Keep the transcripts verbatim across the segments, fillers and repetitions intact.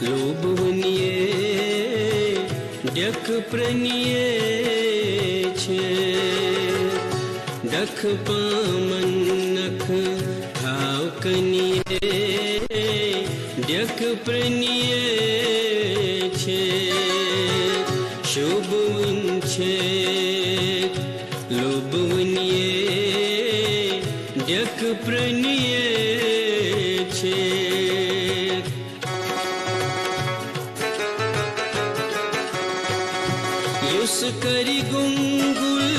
لوٗبہٕ وُنیے ڈٮ۪کہٕ پرٛنیے چھِ، ڈکھٕ پامن نکھٕ تھاو کنیے، ڈٮ۪کہٕ پرٛنیے چھِ، شوٗبہٕ وُنہِ چھِ، لوٗبہٕ وُنیے ڈٮ۪کہٕ پرٛنیے چھِ۔ یُس کرِ گُنگُل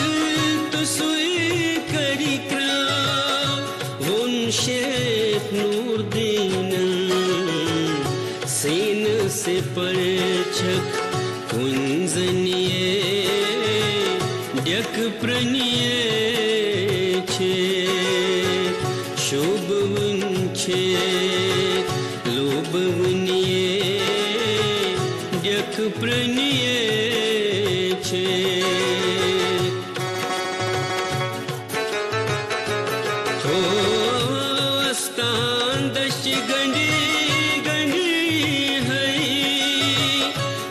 تہٕ سُے کرِ کرٛاو، ووٚن شیخ نوٗر دیٖنن۔ سیٖنہٕ سے پرچھکھ کُنۍ زَن یے ڈٮ۪کہٕ پرٛنیے چھِ، شوٗبہٕ وُنہِ چھِ، لوٗبہٕ وُنہِ یے ڈٮ۪کہٕ پرٛنیے چھِ۔ تھوٚو استان دٔچھِ گنڈی گنڈی ہے،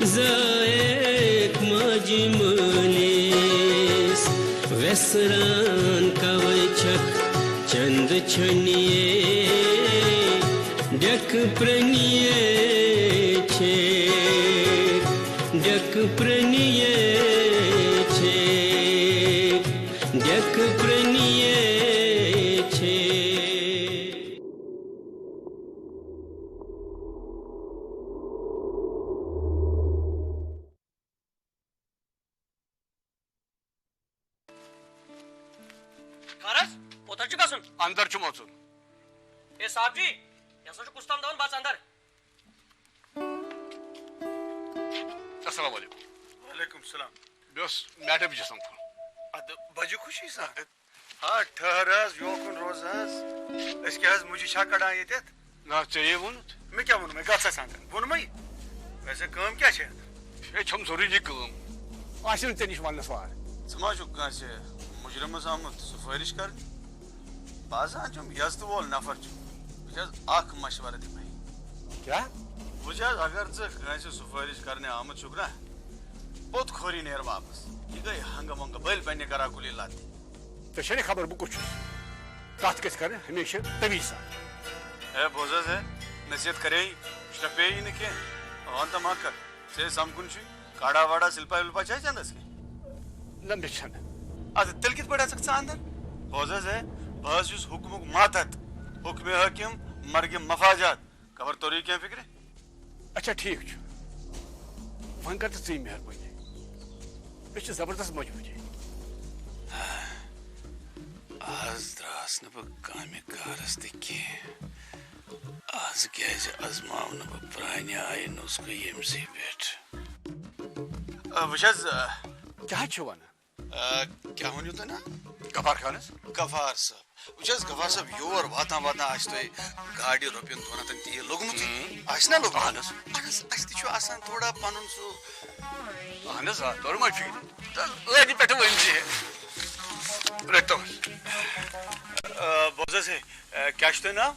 زائق ماجہِ مٲلِس ویسران کوے چھکھ چند چھنیے، ڈٮ۪کہٕ پرٛنیے چھے، ڈٮ۪کہٕ پرٛنیے چھے، ڈٮ۪کہٕ پرٛنیے چھے۔ کر حظ؟ کوٚتَتھ چھُ گژھُن؟ اندر چھُم اژُن۔ اے صاحب جی، یہِ ہسا چھُ کُس تام دَپان، بَژ اندر۔ السلام علیکم۔ وعلیکم السلام۔ مےٚ اوس میڈم جی سمکھُن۔ ادٕ بجہِ خوشی سان۔ ہا، ٹھٔہر حظ، یوکُن روز حظ۔ أسۍ کیٛاہ حظ مُجہِ چھا کڑان ییٚتٮ۪تھ؟ نہ، ژےٚ یے ووٚنُتھ۔ مےٚ کیٛاہ ووٚن؟ مےٚ گژھ اَسہِ اَنٛدَن۔ ووٚنمَے۔ ویسے کٲم کیٛاہ چھےٚ؟ ہے، چھَم ضروٗری کٲم۔ آسہِ نہٕ ژےٚ نِش وَننَس وار۔ ژٕ ما چھُکھ کٲنٛسہِ مُجرِمَس آمُت سُفٲرِش کَرنہِ؟ بہٕ حظ زانان چھُم یَزتہٕ وول نفر چھُ۔ بہٕ چھَس اَکھ مَشوَرٕ دِمَے۔ کیٛاہ؟ وٕچھ حظ، اگر ژٕ کٲنٛسہِ سُفٲرِش کَرنہِ آمُت چھُکھ نا، پوٚت کھوری نیر واپس۔ یہِ گٔے ہنٛگہٕ منٛگہٕ بٔلۍ پنٛنہِ کراکُلی لَتہِ۔ ژےٚ چھےٚ نہٕ خبر بہٕ کُس چھُس۔ کتھ گژھِ کرٕنۍ ہمیشہِ تٔمی سان۔ ہے بوز حظ، ہے نصیحت کرے، شرپے یی نہٕ کینٛہہ۔ وَن تہٕ ما کر، ژےٚ سمکُن چھُے، کاڑا واڑا سِلپا وِلپا چھا چندس کینٛہہ؟ نہ، مےٚ چھَنہٕ۔ اَدٕ تیٚلہِ کِتھ پٲٹھۍ اژکھ ژٕ اندر؟ بوز حظ، ہے بہٕ حظ چھُس حُکمُک ماتحت، حُکمِ حٲکِم مرگِ مفاجات۔ خبر توٚرُے کینٛہہ فِکرِ؟ اچھا، ٹھیٖک چھُ۔ وۄنۍ کر تہٕ ژٕے مہربٲنی۔ مےٚ چھِ زبردست مجبوٗری۔ آز درٛاس نہٕ بہٕ کامہِ کارس تہِ کینٛہہ۔ آز کیٛازِ ازماو نہٕ بہٕ پرٛانہِ آیہِ نُسخہٕ ییٚمہِ سٕے پٮ۪ٹھ؟ آ، وٕچھ حظ، آ، کیٛاہ چھُ ونان؟ آ، کیٛاہ ؤنِو تُہۍ ناو؟ غفار خان حظ۔ غفار صٲب۔ وٕچھ حظ، غفار صٲب، یور واتان واتان آسہِ تۄہہِ گاڑِ رۄپین دۄن ہتن تیٖل لوٚگمُت۔ ہُم۔ آسہِ نا لوٚگمُت؟ اہن حظ۔ اہن حظ، اَسہِ تہِ چھُ آسان تھوڑا پنُن سُہ۔ اہن حظ، آ، توٚرُم حظ فِکرِ۔ تہٕ ٲدِ پٮ۪ٹھٕ ؤنۍ زِ۔ رٔٹۍ تو حظ۔ آ، بوز حظ، ہے، آ، کیٛاہ چھُ تۄہہِ ناو؟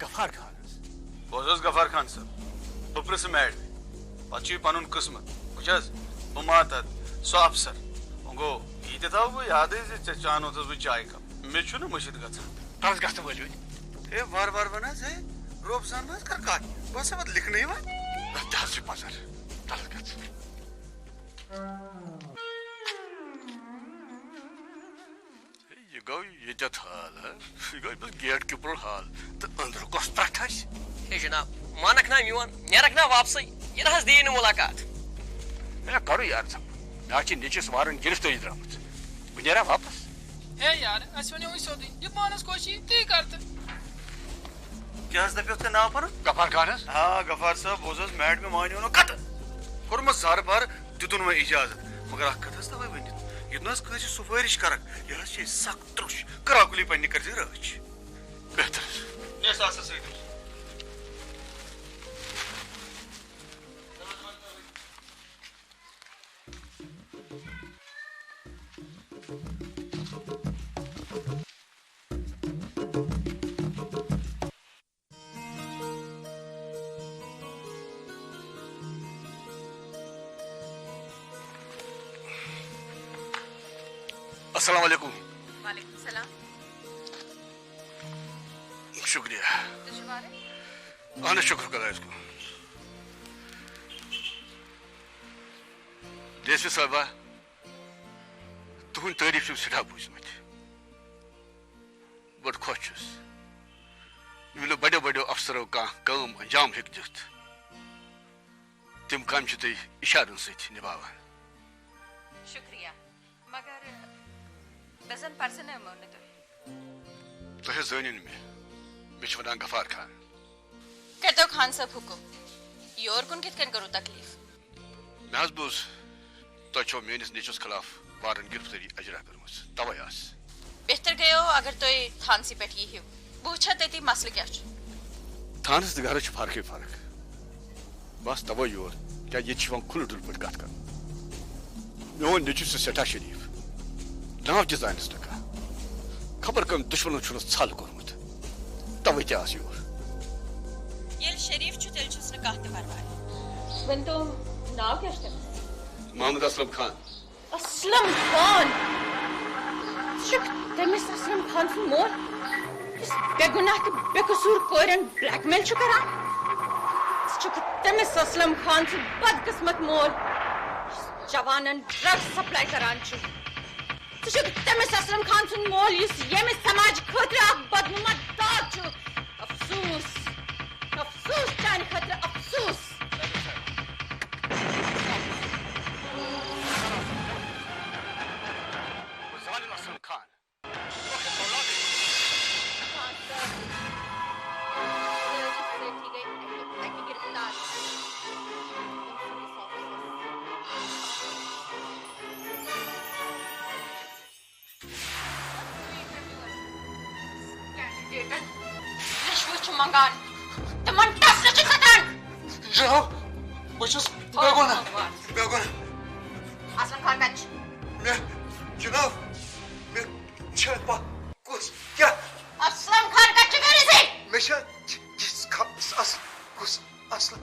غفار خان حظ۔ بوز حظ غفار خان صٲب، بہٕ پرٛژھٕ میڈمہِ، پتہٕ چھُ یہِ پنُن قٕسمت۔ وٕچھ حظ، بہٕ ماتحت، سُہ افسر۔ وۄنۍ گوٚو، یہِ تہِ تھاوٕ بہٕ یادٕے زِ ژےٚ چانوتھس بہٕ چایہِ کپ۔ مےٚ چھُنہٕ مٔشِتھ گژھان۔ تَلہٕ حظ گژھ تہٕ ؤلِو۔ ہے، وارٕ وارٕ وَن حظ، ہے، روب زان ما حظ کر کَتھ۔ بہٕ ہسا وَتہٕ لِکھنٕے وۄنۍ۔ نہ، تہِ حظ چھِ پَزر۔ تَلہٕ حظ گژھ۔ ہے، یہِ گوٚو ییٚتٮ۪تھ حال، ہا؟ یہِ گوٚو أمِس گیٹ کیٖپرُن حال۔ تہٕ أنٛدرٕ کۄس ترٛٹھ آسہِ؟ ہے جناب، مانکھ نا میون، نیرکھ نا واپسٕے، یہِ نہ حظ دِیی نہٕ مُلاقات۔ ہے، کَرو یار ژھۄپہٕ۔ مےٚ حظ چھِ نیٚچِس وارنٹ گِرفتٲری درٛامٕژ۔ بہٕ نیرا واپس۔ ہے یار، اَسہِ وَنیووُے سیوٚدُے، یہِ پانَس خۄش یی، تی کر تہٕ۔ کیٛاہ حظ دَپیو تۄہہِ ناو پَنُن؟ غفار خان حظ۔ آ، غفار صٲب، بوز حظ، میڈمہِ مانیو نہٕ کَتھٕ۔ کوٚرمَس زارٕ پارٕ، دیُتُن وۄنۍ اِجازت۔ مگر اَکھ کَتھ حظ تَوَے ؤنِتھ، یُتھ نہٕ حظ کٲنٛسہِ سُفٲرِش کَرَکھ، یہِ حظ چھِ سَخ ترٛوٚش، کراکُلی پنٛنہِ کٔرۍزِ رٲچھ۔ بہتر۔ نیر سا سا سۭتۍ۔ السلام علیکم۔ وعلیکم السلام۔ شکریہ۔ تُہۍ چھِو وارٕ؟ اہن حظ، شکر خۄدایَس کُن۔ ڈی ایس پی صٲبہ، تُہٕنٛدۍ تعریٖف چھِم سٮ۪ٹھاہ بوٗزمٕتۍ۔ بڑٕ خۄش چھُس۔ یِم نہٕ بڑیو بڑیو افسرو کانٛہہ کٲم انجام ہیٚکہِ دِتھ، تِم کامہِ چھِ تُہۍ اِشارن سۭتۍ نِباوان۔ شُکریہ، مگر بہٕ زن پرزنٲومو نہٕ تُہۍ۔ تُہۍ حظ زٲنِو نہٕ مےٚ، مےٚ چھِ ونان غفار خان۔ کٔرۍتو خان صٲب حُکُم، یور کُن کِتھ کٔنۍ کوٚروٕ تکلیٖف؟ مےٚ حظ بوٗز، تۄہہِ چھو میٲنِس نیٚچوِس خلاف وارنٹ گرفتٲری اجرا کٔرمٕژ، توے آس۔ بہتر گٔیو اگر تُہۍ تھانسٕے پٮ۪ٹھ ییٖہِو۔ بہٕ وٕچھا تٔتی مسلہٕ کیٛاہ چھُ۔ تھانس تہٕ گرس چھِ فرقٕے فرق۔ بس توے یور، کیٛازِ ییٚتہِ چھِ یِوان کھُلہٕ ڈُلہٕ پٲٹھۍ کتھ کرنہٕ۔ میون نیٚچوٗ چھُ سٮ۪ٹھاہ شریٖف، ناو تہِ زانٮ۪س نہٕ کانٛہہ۔ خبر کٔمۍ دُشمنن چھُنس ژھل کوٚرمُت، توے تہِ آس یور۔ ییٚلہِ شریٖف چھُ، تیٚلہِ چھُس نہٕ کانٛہہ تہِ پرواے۔ ؤنۍتو، ناو کیٛاہ چھُ تٔمِس؟ محمد اسلم خان۔ اسلم خان؟ ژٕ چھُکھ تٔمِس اسلم خان سُنٛد مول، یُس بے گناہ تہٕ بے قصوٗر کورٮ۪ن بلیک میل چھُ کران؟ ژٕ چھُکھ تٔمِس اسلم خان سُنٛد بدقسمت مول، یُس جوانن ڈرگ سپلائی کران چھُ۔ ژٕ چھُکھ تٔمِس اسلم خان سُنٛد مول، یُس ییٚمہِ سماجہٕ خٲطرٕ اکھ بدنما داغ چھُ۔ افسوس، افسوس چانہِ خٲطرٕ، افسوس۔ بہٕ زانن اسلم خان۔ خان صٲب، سٲری سٲتھی گٔے اَکہِ، اَکہِ گِرفتار۔ تٔمۍ سٕنٛدِس آفسَس۔ کینڈیڈیٹن رِشوٕ چھُ منٛگان، تِمن ٹس چھُ کھسان۔ جناب، بہٕ چھُس بے گۄناہ۔ بے گۄناہ۔ اسلم خان کتہِ چھُ؟ مےٚ، جناب، مےٚ چھےٚ پَے کُس کیٛاہ۔ اسلم خان کتہِ چھُ؟ کٔرِو سا۔ مےٚ چھےٚ یِژھ خبر اصل کُس اصل۔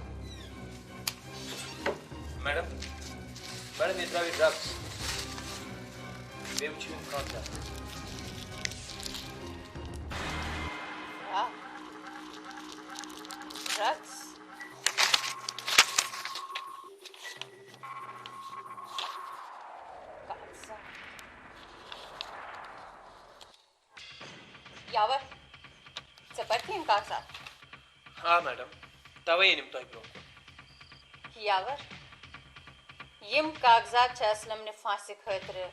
میڈم، میڈم، یہِ ترٛٲوِو ڈرگس۔ بیٚیہِ وٕچھِو یِم کاغذات۔ آ۔ ڈرگس۔ کاغذات۔ یاور، ژےٚ پرتھِ یِم کاغذات؟ آ میڈم، توے أنِم تۄہہِ برونٛہہ کُن۔ یاور، یِم کاغذات چھِ اسلم نہِ پھانسہِ خٲطرٕ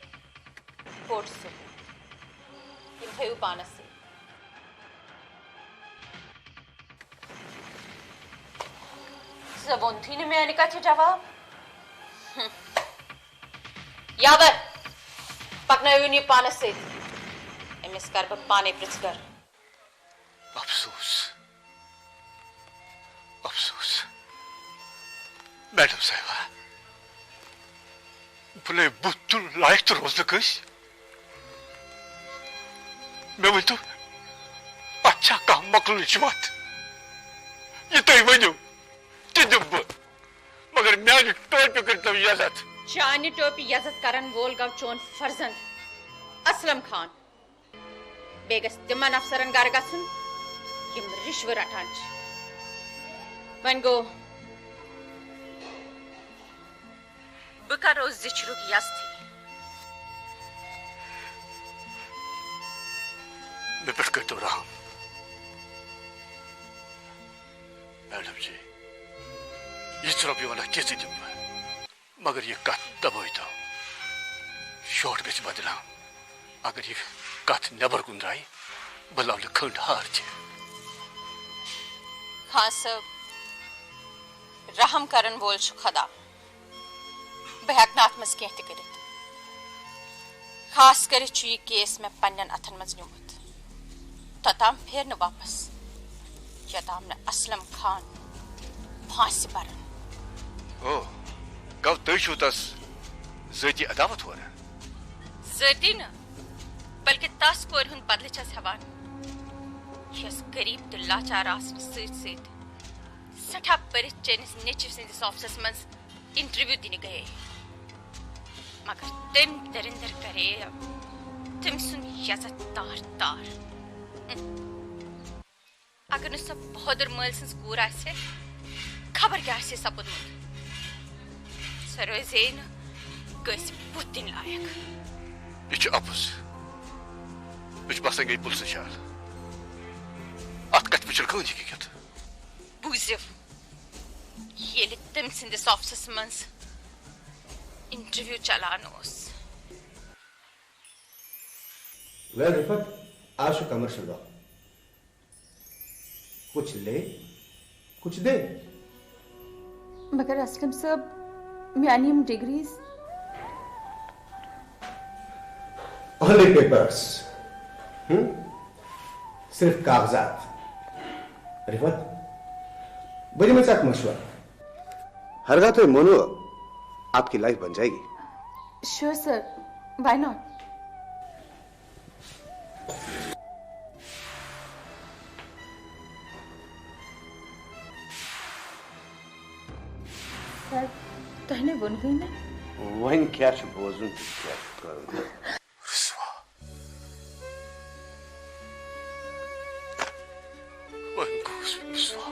بوٚڑ ثبوٗت۔ یِم تھٲیِو پانس سۭتۍ۔ ژےٚ ووٚنتھٕے نہٕ میانہِ کتھِ جواب۔ ہم۔ یاور، پکنٲوِن یہِ پانس سۭتۍ۔ أمِس کرٕ بہٕ پانے پرژھ گر۔ افسوس، افسوس۔ میڈم صاحبہ، بہٕ نے بُتھ تُلُن لایق تہِ روز نہٕ کٲنٛسہِ۔ مےٚ ؤنۍ تو، اتھ چھا کانٛہہ مۄکلٕنٕچ وتھ؟ یہِ تُہۍ ؤنِو، تہِ دِمہٕ بہٕ۔ مگر میانہِ ٹوپہِ کٔرۍتو یزتھ۔ چانہِ ٹوپہِ یزتھ کرن وول گوٚو چون فرزند اسلم خان۔ بیٚیہِ گژھِ تِمن افسرن گرٕ گژھُن، یِم رِشوٕ رٹان چھِ۔ وۄنۍ گوٚو، بہٕ کرو زِچھرُک یزتھٕے۔ مےٚ پٮ۪ٹھ کٔرۍتو رحم۔ میڈم جی، یِژھ رۄپیہِ وَنہ تِژھٕے دِمہٕ بہٕ۔ مگر یہِ کتھ دبٲوۍ تو۔ شاٹ گژھِ بدنام۔ اگر یہِ کتھ نٮ۪بر کُن درٛایہِ، بہٕ لولہٕ کھنٛڈ ہار تہِ۔ خان صٲب، رحم کرن وول چھُ خدا۔ بہٕ ہٮ۪کہٕ نہٕ اتھ منٛز کینٛہہ تہِ کٔرِتھ۔ خاص کٔرِتھ چھُ یہِ کیس مےٚ پننٮ۪ن اتھن منٛز نیوٗمُت۔ توٚتام پھیر نہٕ واپس، یوٚتام نہٕ اسلم خان پھانسہِ برن۔ او، گوٚو تُہۍ چھِو تس ذٲتی عداوت ہوران؟ ذٲتی نہٕ، بلکہِ تس کورِ ہُنٛد بدلہٕ چھس ہٮ۪وان، یۄس غریب تہٕ لاچار آسنہٕ سۭتۍ سۭتۍ سٮ۪ٹھاہ پٔرِتھ چٲنِس نیٚچوِ سٕنٛدِس آفسس منٛز انٹرویو دِنہِ گٔیے، مگر تٔمۍ دٔرِندر کرے تٔمۍ سُنٛد یزتھ تار تار۔ اگر نہٕ سۄ بہادر مٲلۍ سٕنٛز کوٗر آسہِ ہے، خبر کیٛاہ آسہِ ہے سپُدمُت۔ سۄ روزِ ہے نہٕ کٲنٛسہِ بُتھ دِنہٕ لایق۔ یہِ چھُ اَپُز۔ مےٚ چھُ باسان، گٔے پُلسہٕ شال۔ اَتھ کَتھِ پٮ۪ٹھ چھُنہٕ کٕہٕنۍ حقیٖقت۔ بوٗزِو، ییٚلہِ تٔمۍ سٕنٛدِس آفسَس منٛز انٹرویو چلان اوس۔ ویل رفت، آز چھُ کمرشل دۄہ۔ کچھ لے، کچھ دے۔ مگر اسلم صٲب، میانہِ یِم ڈگریز۔ Only papers۔ ہم؟ صرف کاغذات۔ رفت، بہٕ دِمے ژےٚ اکھ مشورٕ۔ ہرگاہ تُہۍ مونو، آپ کی لائف بن جائے گی۔ Sure sir, why not? سر، تۄہہِ نے ووٚنوُے نہٕ۔ وۄنۍ کیٛاہ چھُ بوزُن تہٕ کیٛاہ چھُ کرُن؟ رسوا۔ وۄنۍ گوس بہٕ رسوا۔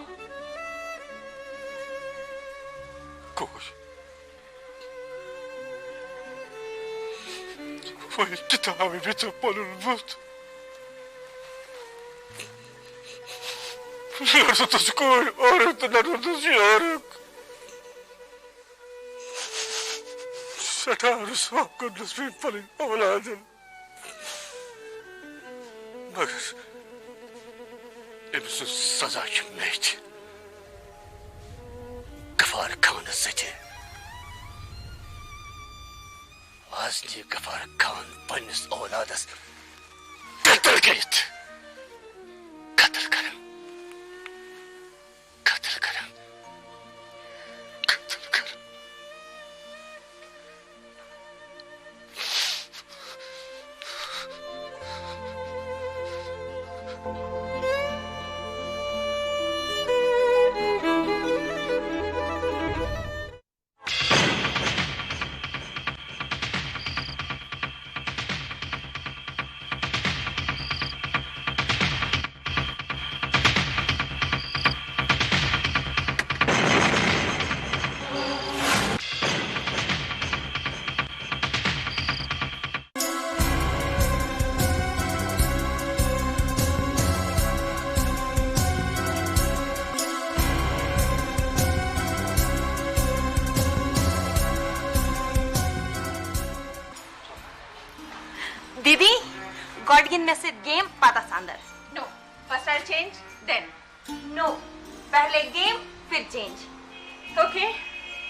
گوس۔ وۄنۍ تہِ تھاوٕ بہٕ ژےٚ پنُن بُتھ۔ نہ روٚٹُتھ کوٗر عورت، نہ روٚٹُتھ یارُک۔ سٮ۪ٹھاہ رسوا کوٚرنس مےٚ پنٕنۍ اولادن۔ مگر أمۍ سٕنٛز سزا چھِ مےٚ تہِ۔ غفار خانس سۭتۍ۔ از دِ غفار خان پننِس اولادس قتل کٔرِتھ۔ قتل کرن۔ قتل کرن۔ قتل کرن۔ دیدی، گۄڈٕ گِنٛد مےٚ سۭتۍ گیم، پتہٕ اَژھ اندر۔ No, first I'll change, then. No, پہلے گیم، پھر چینج۔ اوکے،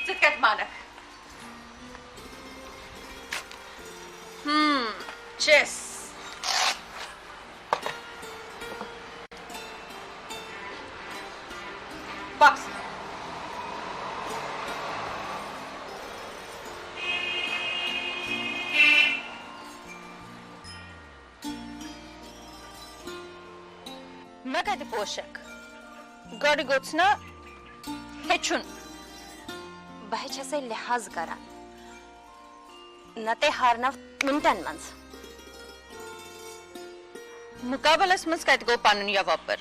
ژٕ کتہِ مانکھ؟ ہم، چیس۔ پکھ۔ مےٚ کتہِ پوشک؟ گۄڈٕ گوٚژھ نا ہیٚچھُن۔ بہٕ ہے چھسے لحاظ کران، نتہٕ ہارناو منٹن منٛز۔ مقابلس منٛز کتہِ گوٚو پنُن یا وۄپر؟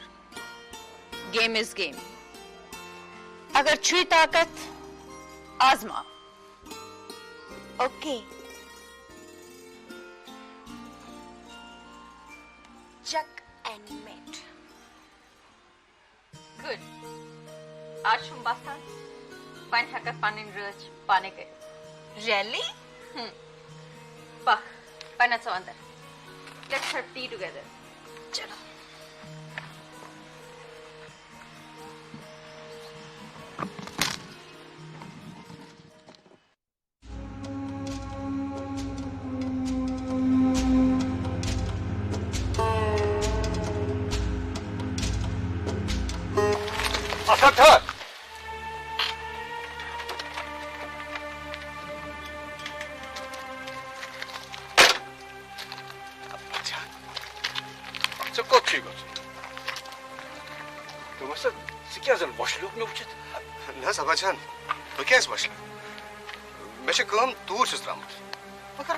Game is game۔ اگر چھُے طاقت، آزماو۔ Okay. Check and mate۔ Good۔ آز چھُم باسان، وۄنۍ ہٮ۪ککھ پنٕنۍ رٲچھ پانے کٔرِتھ۔ Really؟ ہم۔ پکھ، وۄنۍ اژو اندر۔ Let's have tea together۔ چلو۔ اَتھ ہا ٹھہر۔ ژےٚ کوٚت چھُے گژھُن؟ دوٚپمَس، ژٕ کیٛاہ زَن وۄشلیوکھ مےٚ وٕچھِتھ؟ نہ حظ، ابا جان، بہٕ کیٛازِ وۄشلہٕ؟ مےٚ چھِ کٲم، توٗرۍ چھُس درٛامُت۔ مگر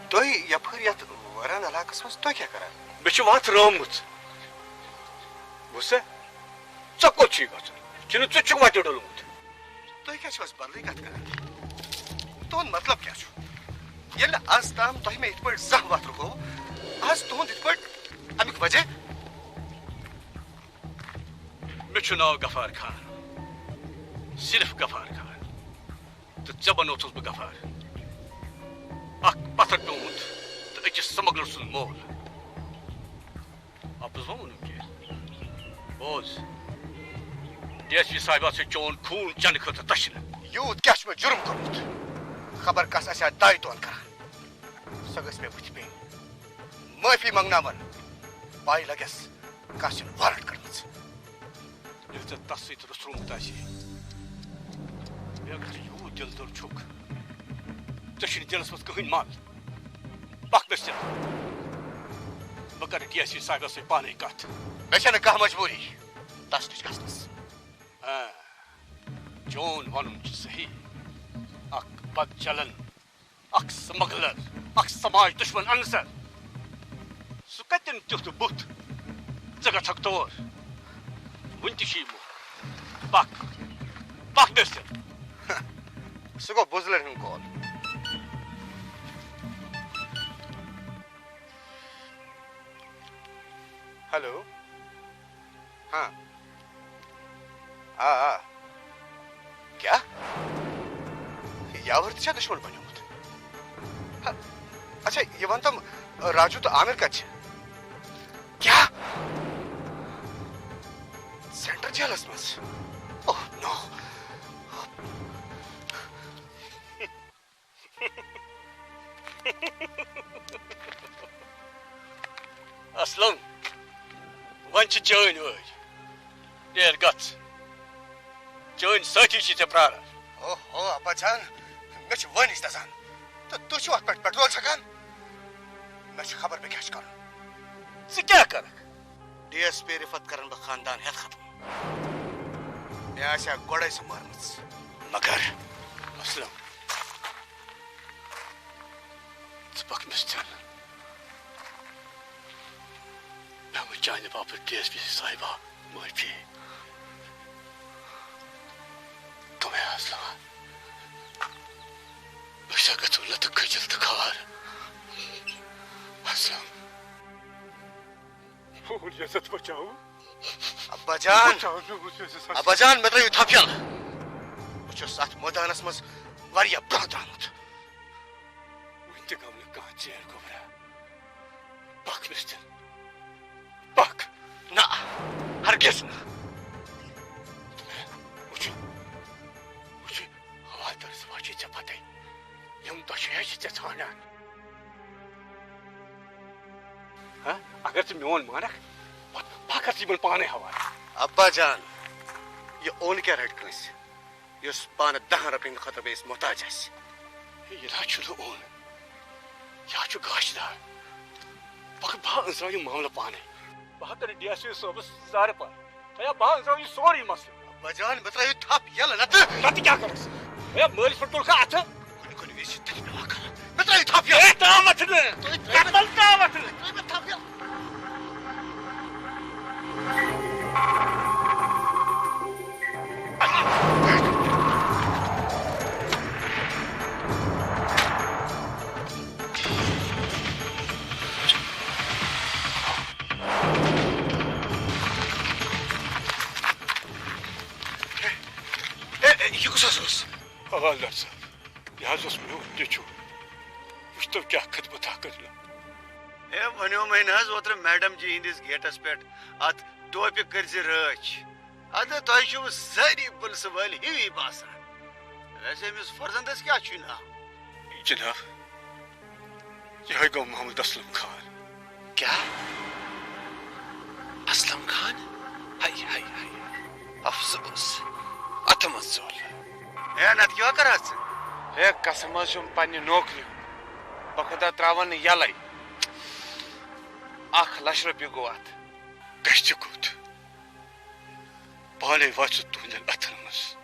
تۄہہِ یَپٲرۍ یَتھ وٲران علاقس منٛز تُہۍ کیٛاہ کران؟ مےٚ چھِ وَتھ رٲومٕژ۔ بوٗزتھا؟ ژےٚ کوٚت چھُے گژھُن؟ چھُنہٕ ژٕ چھُکھ وَتہِ ڈوٚلمُت؟ تُہۍ کیٛاہ چھِو اَسہِ بدلٕے کَتھ کران؟ تُہُنٛد مطلب کیٛاہ چھُ؟ ییٚلہِ نہٕ از تام تۄہہِ مےٚ یِتھ پٲٹھۍ زانٛہہ وَتھ رُکوو، از تُہُنٛد یِتھ پٲٹھۍ، اَمیُک وجہ؟ مےٚ چھُ ناو غفار خان، صرف غفار خان۔ تہٕ ژےٚ بنووتھس بہٕ غفار، اکھ پتھر پیومُت تہٕ أکِس سمگلر سُنٛد مول۔ اَپُز ما ووٚنُم کینٛہہ؟ بوز، ڈی ایس پی صاحبہ چھُ چون خوٗن چٮ۪نہٕ خٲطرٕ تشنہٕ۔ یوٗت کیٛاہ چھُ مےٚ جُرم کوٚرمُت؟ خبر کس آسہِ ہا داے تون کران۔ سۄ گٔژھ مےٚ بٕتھِ پیٚنۍ۔ معٲفی منٛگناوان۔ پاے لگٮ۪س۔ کانٛہہ چھُنہٕ وارنٹ کٔرمٕژ۔ ییٚلہِ ژےٚ تَس سۭتۍ رُژرومُت آسہِ، بیٚیہِ اگر ژٕ یوٗت دِل دوٚر چھُکھ، ژےٚ چھُنہٕ دِلَس منٛز کٕہٕنۍ مَل۔ پَکھ مےٚ سۭتۍ۔ بہٕ کَرٕ ڈی ایس پی صاحبَس سۭتۍ پانَے کَتھ۔ مےٚ چھَنہٕ کانٛہہ مجبوٗری تَس نِش گژھنَس۔ آ، چون وَنُن چھُ صحیح۔ اَکھ بد چلن، اکھ سمگلر، اکھ سماج دشمن عنصر۔ سُہ کتٮ۪ن تیُتھ بُتھ؟ ژٕ گژھکھ تور۔ وُنہِ تہِ چھُ یہِ موقعہٕ۔ پکھ، پکھ دٔسِتھ۔ سُہ گوٚو بُزلن ہُنٛد کول۔ ہیلو۔ ہاں۔ آ، آ۔ کیٛاہ؟ یاور تہِ چھا دُشمن بنیومُت؟ ہا، اچھا، یہِ وَن تم، راجو تہٕ عامر کتہِ چھِ؟ کیٛاہ؟ سینٹرل جیلس منٛز؟ اوہ، نو۔ اسلم، وۄنۍ چھِ چٲنۍ وٲرۍ۔ نیر گژھ۔ چٲنۍ سٲتھی چھِ ژےٚ پراران۔ اوہ ہو، ابا جان، مےٚ چھِ وٲنِج دَزان۔ تہٕ تُہۍ چھِو اَتھ پٮ۪ٹھ پٮ۪ٹرول چھَکان؟ مےٚ چھِ خبر مےٚ کیٛاہ چھُ کَرُن۔ ژٕ کیٛاہ کَرَکھ؟ ڈی ایس پی رِفت کَرَن بہٕ خاندان ہٮ۪تھ ختم۔ مےٚ آسہِ ہا گۄڈَے سۄ مٲرمٕژ۔ مگر اسلم، ژٕ پَکھ مےٚ سۭتۍ۔ مےٚ وٕچھ چانہِ باپتھ ڈی ایس پی صاحبہ معٲفی۔ تُمے اسلم، بہٕ چھُسا گژھُن لَتہٕ کھٔجِل تہٕ خار۔ اسلم۔ میون عزت بچاو۔ ابا جان۔ بچاو میون عزت۔ ابا جان، مےٚ ترٲیِو تھپھ یَلہٕ۔ بہٕ چھُس اَتھ مٲدانَس منٛز واریاہ برٛونٛہہ درٛامُت۔ وُنہِ تہِ گوٚو نہٕ کانٛہہ ژیر گوٚبرا۔ پکھ مِستِر، پکھ۔ نہ، ہرگز نہٕ۔ وٕچھِو، وٕچھِو، حوالہٕ دٲرِس واجہِ ژےٚ پتے۔ یِم دۄشوے چھِ ژےٚ ژھانٛڈان۔ ہا؟ اگر ژٕ میون مانکھ، پتہٕ بہٕ کر ژٕ یِمن پانے حوالہٕ۔ ابا جان، یہِ اوٚن کیٛاہ رٹہِ کٲنٛسہِ، یُس پانہٕ دہن رۄپین خٲطرٕ بیٚیِس محتاج آسہِ؟ ہے، یہِ نہ حظ چھُنہٕ اوٚن، یہِ حظ چھُ گاشہِ دار۔ مگر بہٕ ہا أنٛزراو یہِ معاملہٕ پانے۔ بہٕ ہا کرٕ ڈی ایس پی صٲبس زارٕ پار۔ ہے، بہٕ ہا أنٛزراو یہِ سورُے مسلہٕ۔ بجان، مےٚ ترٛٲیِو تھپھ یَلہٕ، نَتہٕ۔ نَتہٕ کیٛاہ کَرَس؟ ہے، مٲلِس پٮ۪ٹھ تُل کھا اَتھٕ؟ کُنہِ کُنہِ وِزِ چھِ تٔمِس پٮ۪وان کَرُن۔ مےٚ ترٛٲیِو تھپھ یَلہٕ۔ ہے، ترٛاو اَتھٕ نہٕ۔ تُہۍ ترٛٲیِو مےٚ، کَتھ منٛز ترٛاو اَتھٕ؟ تُہۍ ترٛٲیِو مےٚ تھپھ یَلہٕ۔ ہے، ہے، یہِ کُس حظ اوس؟ حوالدار صٲب، یہِ حظ اوس میون نیٚچُو۔ وٕچھتو کیٛاہ خدمت ہا کٔرنو۔ ہے، وَنیومَے نہٕ حظ اوترٕ میڈم جی ہِنٛدِس گیٹَس پٮ۪ٹھ، اَتھ ٹوپہِ کٔرۍ زِ رٲچھ۔ اَدٕ تۄہہِ چھِو سٲری پُلسہٕ وٲلۍ ہِوی باسان۔ ویسے أمِس فرزندس کیٛاہ چھُے ناو؟ جناب، یِہوٚے گوٚو محمد اسلم خان۔ کیٛاہ؟ اسلم خان؟ ہاے، ہاے، ہاے۔ افسوس، اتھٕ منٛز ژوٚل۔ ہے، نتہٕ کیٛاہ کرٕ ہا ژٕ؟ ہے، قسم حظ چھُم پننہِ نوکری ہُنٛد۔ بہٕ خۄدا ترٛاوَن نہٕ یَلَے۔ اَکھ لَچھ رۄپیہِ گوٚو اَتھ۔ گژھِ تہِ کوٚت؟ پانے واتہِ سُہ تُہنٛدٮ۪ن اَتھن منٛز۔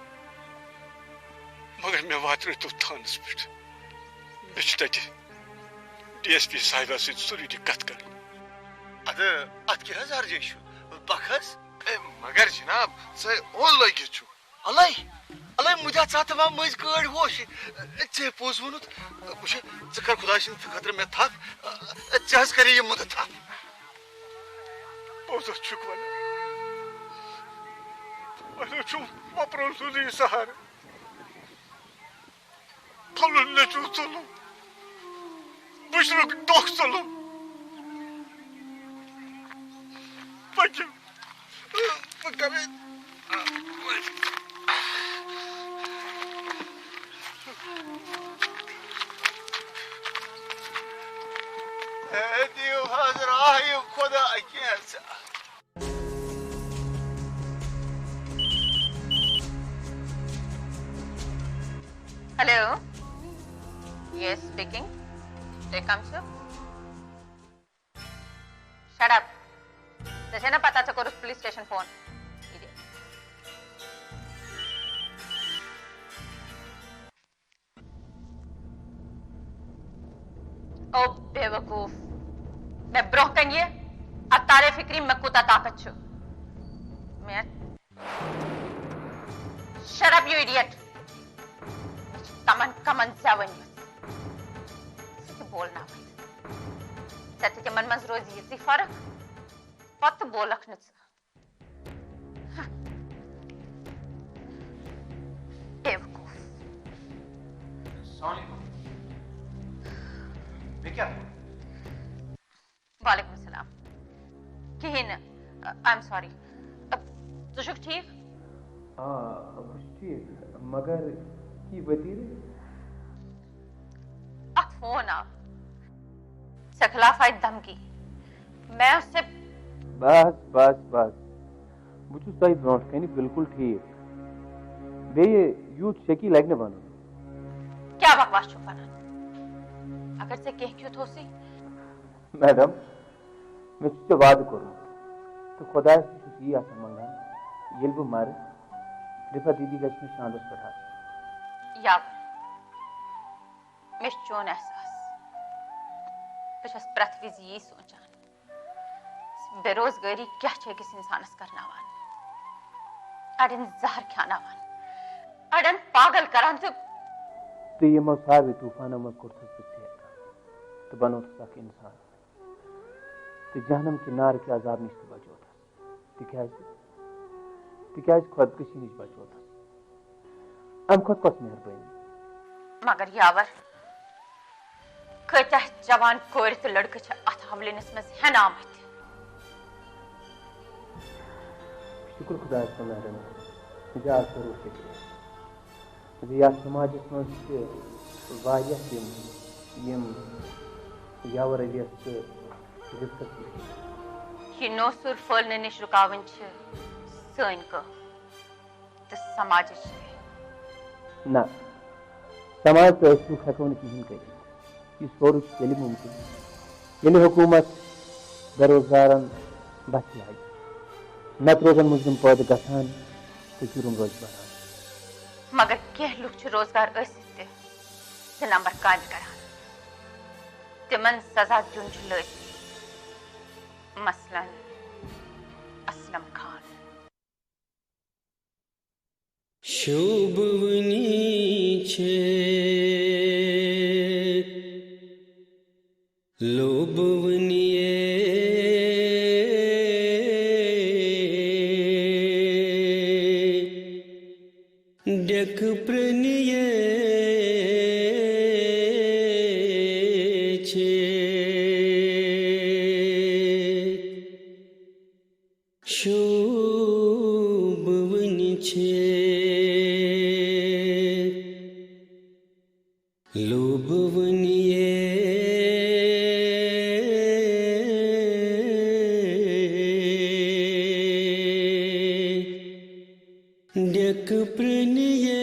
مگر مےٚ واتنٲوتو تھانس پٮ۪ٹھ۔ مےٚ چھُ تتہِ ڈی ایس پی صاحبہ سۭتۍ ضروٗری کتھ کرٕنۍ۔ ادٕ اتھ کیٛاہ حظ حرجے چھُ؟ بکھ حظ۔ اے، مگر جناب، ژٕ اون لٲگِتھ چھُکھ۔ الے، الے، مُدیا ژٕ ہا تھاوان مٔنٛزۍ کٲڑۍ ہوش۔ ژےٚ پوٚز ووٚنُتھ۔ وٕچھ، ژٕ کر خۄداے سٕنٛدِ خٲطرٕ مےٚ تھپھ۔ ژےٚ حظ کرے یہِ مُدٕ تھپھ۔ پوٚز حظ چھُکھ ونان۔ وۄنۍ حظ چھُم وۄپرن سُنٛدٕے سہارٕ۔ پھۄلُن نیٚچوٗ ژوٚلُم، بُشرُک دۄکھ ژوٚلُم۔ پٔکِو، بہٕ کَرٕ۔ ہے، دِیِو حض راہہِ خۄدا کینٛژھا۔ Hello. Yes, speaking. تُہۍ کم چھِو؟ Shut up. ژےٚ چھےٚ نا پتہ ژےٚ کوٚرُتھ پُلیٖس سٹیشن فون؟ Idiot. او بے وقوف، مےٚ برونٛہہ کنہِ یہِ، اتھ تارے فکری مےٚ کوٗتاہ طاقت چھُ۔ مےٚ، Shut up, you idiot! مےٚ چھِ کمن کمن زٮ۪و أنمٕژ۔ ژٕ تہِ بولناوتھ۔ ژےٚ تہٕ تِمن منٛز روزِ یِژٕے فرق، پتہٕ بولکھ نہٕ ژٕ۔ بیوقوف۔ السلام علیکم۔ مےٚ کیٛاہ کوٚر؟ وعلیکم السلام۔ کِہیٖنۍ نہٕ۔ I am sorry۔ ژٕ چھُکھ ٹھیٖک؟ آ، بہٕ چھُس ٹھیٖک، مگر یہِ ؤتیٖرٕ؟ اَتھ فون آو۔ ژےٚ خلاف آیہِ دھمکی۔ مےٚ ٲس ژےٚ بس، بس، بس۔ بہٕ چھُس تۄہہِ برونٛٹھ کنہِ بالکل ٹھیٖک۔ بیٚیہِ یوٗت شکی لگہِ نہٕ ونُن۔ کیٛاہ بکواس چھُکھ ونان؟ اگر ژےٚ کینٛہہ کیُتھ اوسُے۔ میڈم، مےٚ چھُ ژےٚ وعدٕ کوٚرمُت تہٕ خۄدایس نِش چھُس یی آسان منٛگان، ییٚلہِ بہٕ مرٕ، رفعت دیدی گژھِ مےٚ شاندس پٮ۪ٹھ آسٕنۍ۔ یاور، مےٚ چھُ چون احساس۔ بہٕ چھَس پرٛٮ۪تھ وِزِ یی سونٛچان۔ بے روزگٲری کیٛاہ چھِ أکِس اِنسانَس کرناوان؟ اَڑٮ۪ن زہر کھیٛاناوان، اَڑٮ۪ن پاگل کران تہٕ تہٕ یِمو ساروٕے طوٗفانو منٛز کوٚرتھَس بہٕ ژیر تہٕ بنووتھَس اکھ اِنسان تہٕ جہنم کہِ نارٕ کہِ عذاب نِش تہِ بچووتھَس۔ تِکیٛازِ؟ تِکیٛازِ خۄدکٔشی نِش بچووتھَس۔ اَمہِ کھۄتہٕ کۄس مہربٲنی؟ مگر یاور، کۭتیاہ جوان کورِ تہٕ لڑکہٕ چھِ اتھ حوالینس منٛز ہٮ۪نہٕ آمٕتۍ۔ شُکر خۄدایَس کُن، میڈم، جزاک ضروٗر شُکریہ۔ زِ یَتھ سماجس منٛز چھِ واریاہ تِم، یِم یاور علیَس تہٕ رِفقس نِش۔ یہِ نوسوٗر پھٲلنہٕ نِش رُکاوٕنۍ چھِ سٲنۍ کٲم۔ تہٕ سماجٕچ تہِ۔ نہ، سماج تہٕ ٲسۍ لوٗکھ ہٮ۪کو نہٕ کِہیٖنۍ کٔرِتھ۔ یہِ سورُے چھُ تیٚلہِ مُمکِن، ییٚلہِ حکوٗمت بے روزگارن بَتھِ لاگہِ۔ نتہٕ روزن مُجرِم پٲدٕ گژھان تہٕ جُرُم روزِ بڑان۔ مگر کینٛہہ لُکھ چھِ روزگار ٲسِتھ تہِ زٕ نمبر کامہِ کران۔ تِمن سزا دیُن چھُ لٲزمی۔ مثلاً، اسلم خان۔ شوٗبہٕ وُنی چھِ لوٗبہٕ وُنی ڈٮ۪کہٕ پرٛنہِ چھِ۔ شوٗبہٕ وُنہِ چھِ لوٗبہٕ وُنہِ ڈٮ۪کہٕ پرٛنہِ۔